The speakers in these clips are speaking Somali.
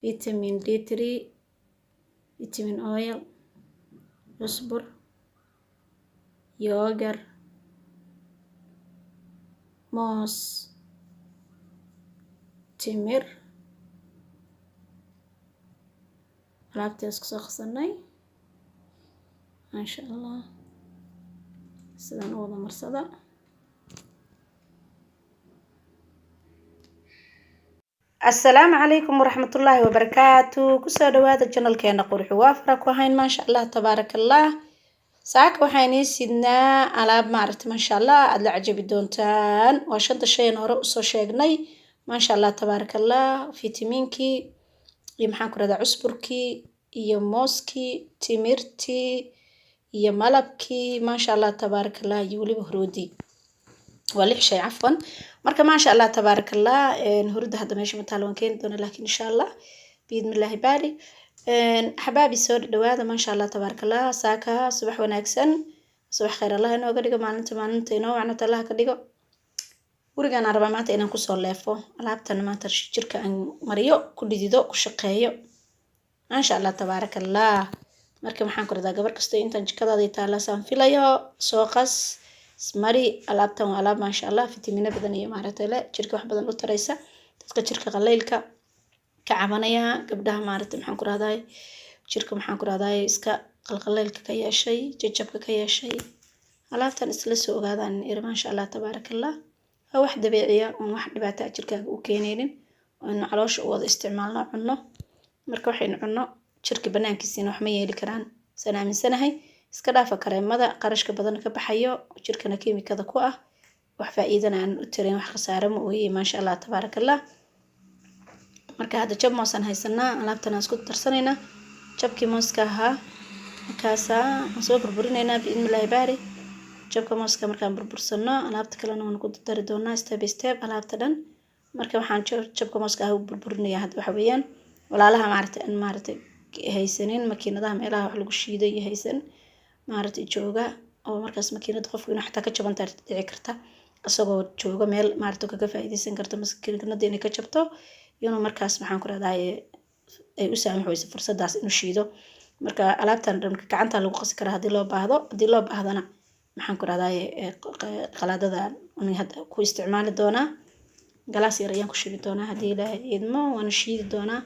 Vitamin D3, vitamin oil, cusbur, yogurt, moos, timir. Alaabtii isku soo qasanay, maasha Allah, sidaan u wada marsada. Asalaamu calaykum waraxmatullaahi wabarakaatu. Kusoo dhawaada channelkeena Quruxi Waafra ku hayn. Maasha Allah, tabaaraka Allah. Saaka waxaan ii sidnaa alaab, maaragta, maasha Allah, aada la cajabi doontaan. Waa shanta shayan hore usoo sheegnay, maasha Allah, tabaaraka Allah: fitamiinkii iyo, maxaan ku rahdaa, cusburkii iyo mooskii, timirtii iyo malabkii, maasha Allah, tabaaraka Allah, iyo weliba huruudii. Waa lix shay, cafwan. Marka, maasha Allah, tabaaraka Allah, huruudda hadda meesha ma taalo, waan keeni doona, laakiin insha Allah, biidnillaahi baari. Xabaabi, soo dhawaada. Maasha Allah, tabaaraka Allah. Saaka subax wanaagsan, subax khayr Allah inooga dhigo, maalinta maalinta inoo wacnata Allah ka dhigo. Gurigaan aan rabaa maanta inaan kusoo leefo alaabtan, maanta jirka aan mariyo, ku dhidido, ku shaqeeyo, maasha Allah, tabaaraka Allah. Marka, maxaan ku radaa, gabar kasto intaan jikadaada taala saan filayo, soo qas, ismari alaabtan. Waa alaab, maasha Allah, fitamiino badan iyo, maaragtay, le jirka wax badan u taraysa. Dadka jirka qalaylka ka cabanaya, gabdhaha, maaragtay, maxaan ku rahday, jirka, maxaan ku rahday, iska qalqalaylka ka yeeshay, jajabka ka yeeshay, alaabtan isla soo ogaadaan iri. Maasha Allah, tabaaraka Allah, waa wax dabiiciya oon wax dhibaato ah jirkaaga u keenaynin, oo caloosha u wada isticmaalno, cunno. Marka waxaynu cunno jirka banaankiisina wax ma yeeli karaan, saan aaminsanahay. Iska dhaafa kareemada qarashka badan ka baxayo, jirkana kiimikada ku ah, wax faa'iidana aan u tarin, wax khasaare ma ooye. Maasha Allah, tabaaraka Allah. Marka hadda jab moosaan haysanaa, alaabtan aan isku darsanaynaa. Jabkii mooska ahaa markaasaa aan soo burburinaynaa, biidnillaahi baari. Jabka mooska markaan burbursano, alaabta kalena waan ku dari doonaa step by step alaabta dhan. Marka waxaan jabka mooska ah u burburinayaa hadda waxa weeyaan walaalaha, maaragtay, aan, maaragtay, haysanin makiinadaha meelaha wax lagu shiido iyo haysan, maaragtay, jooga oo markaas makiinada qofku inuu xataa ka jaban tahay dhici karta, isagoo jooga meel, maaragtay, kaga faa'iidaysan karto makiinada inay ka jabto, inuu markaas, maxaan ku rahdaa, ay u saamax weyso fursadaas inuu shiido. Marka alaabtan dhan gacanta lagu qasi karaa haddii loo baahdo. Haddii loo baahdana, maxaan ku rahdaa, qalaadada hadda ku isticmaali doonaa. Galaas yar ayaan ku shubi doonaa haddii Ilaahay idmo, waana shiidi doonaa.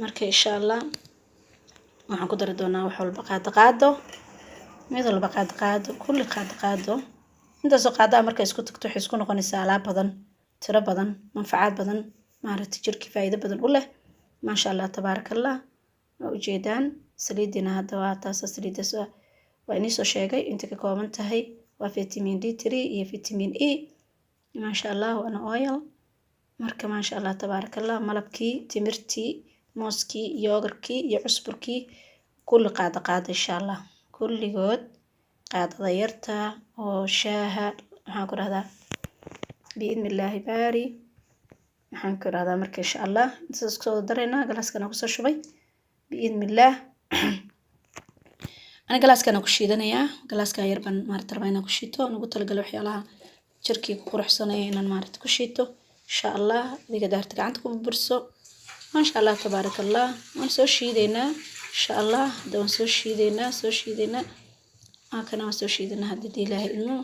Marka, insha Allah, waxaan ku dari doonaa wax walba qaado qaado, mid walba qaado qaado, kulli qaado qaado. Intaasoo qaadaa marka isku tagto, waxay isku noqonaysaa alaab badan, tiro badan, manfacaad badan, maaragtay, jirkii faa'iido badan u leh. Maasha Allah, tabaaraka Allah. Waa ujeedaan saliidiina hadda waa taasa. Saliidaas waa inii soo sheegay inta ka kooban tahay: waa vitamin D3 iyo vitamin E, maasha Allah, waana oil. Marka, maasha Allah, tabaaraka Allah, malabkii, timirtii, mooskii, yogurtkii iyo cusburkii, kulli qaado qaado, insha Allah, kulligood qaadada yarta oo shaaha, maxaan ku rahdaa, biidnillaahi baari, maxaan ku rahdaa. Marka, insha Allah, intaas kusoo daraynaa. Galaaskana kusoo shubay, biidnillaah. Ani galaaskana ku shiidanayaa. Galaaska yar baan, maarata, rabaa inaan ku shiito. Ugu talagalay waxyaalaha jirkii ku quruxsanaya inaan, maarata, ku shiito, insha Allah. Adiga daarta gacanta ku burburso. Maasha Allah, tabaaraka Allah. Waan soo shiidaynaa, insha Allah. Hadda waan soo shiidaynaa, soo shiidaynaa. Kana waan soo shiidaynaa haddii Ilaahay idmo.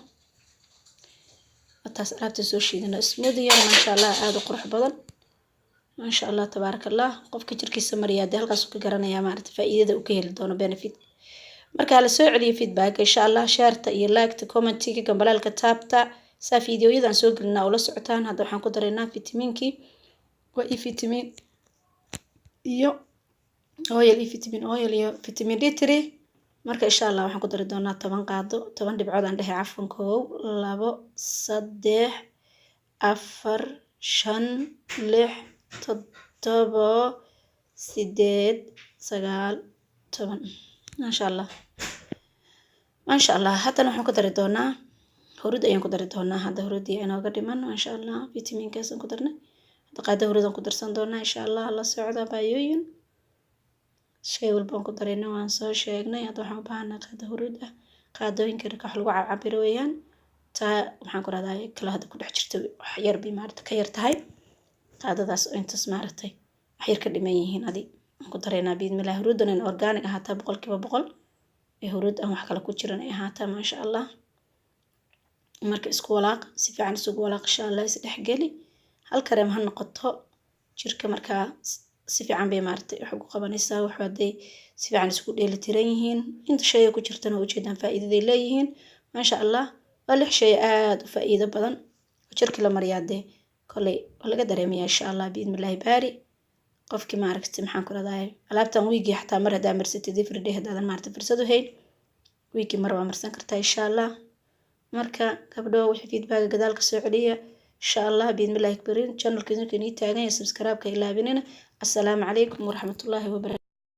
Taas alaabta soo shiidana, smoothie yar, maasha Allah, aada u qurux badan. Maasha Allah, tabaaraka Allah. Qofka jirkiisa mariyaa dee halkaas ka garanayaa, maarata, faa'iidada uu ka heli doono, benefit. Marka hala soo celiyo feedback, insha Allah. Shareta iyo liketa, commentiga, gambalaalka taabta, saa fiidiyoyadan soo gelinaa ula socotaan. Hadda waxaan ku daraynaa fitamiinkii, waa e vitamin iyo oil iyo vitamin oil iyo vitamin D3. Marka, insha Allah, waxaan ku dari doonaa 10 qaado, 10 dhibcood aan dhehe, cafwan. 1, 2, 3, 4, 5, 6, 7, 8, 9, 10. Maasha Allah, maasha Allah. Haddana waxaan ku dari doonaa hurud ayaan ku dari doonaa. Hadda hurudii inooga dhiman, maasha Allah, vitamiinkaasaan ku darnay. Hadda qaada hurudaan ku darsan doonaa, insha Allah. La socda, baayooyin. Shay walbaan ku darayna waan soo sheegnay. Hadda waxaan u baahanay qaada huruud ah. Qaadooyinka wax lagu cabiro weeyaan. Taa, maxaan ku rahdaa, kale hadda ku dhex jirta wax yar bay, maaragta, ka yar tahay qaadadaas oo intaas, maaragtay, Wax yar ka dhiman yihiin adi aan ku dareynaa, biidnillah. Huruudan in organic ahaataa 100%, ee huruud aan wax kale ku jiran ay ahaataa, maasha Allah. Marka isku walaaq, si fiican isugu walaaq, insha Allah. Is dhexgeli, hal kareem ha noqoto jirka. Markaa si fiican bay maaragtay wax ugu qabanaysaa. Wax hadday si fiican isku dheeli tiran yihiin, inta shay ku jirtana waa ujeedaan faa'iidaday leeyihiin, maasha Allah. Waa lix shay aada u faa'iido badan oo jirka la mariyaa dee kolley waa laga dareemayaa, insha Allah, biidnillahi baari. Qofkii maaragtay, maxaan ku rahdaay, alaabtan wiigii xataa mar haddaa marsatid, everyday haddaadan maaragtay fursad u hayn, wiigii mar waa marsan kartaa, insha Allah. Marka gabdho, wixii feedback gadaal ka soo celiya, insha Allah, biidnillahi kariim. Channelka idinka inii taagan yahay, subscribe-ka ilaabinina. Assalaamu calaykum waraxmatullaahi wabarakatu.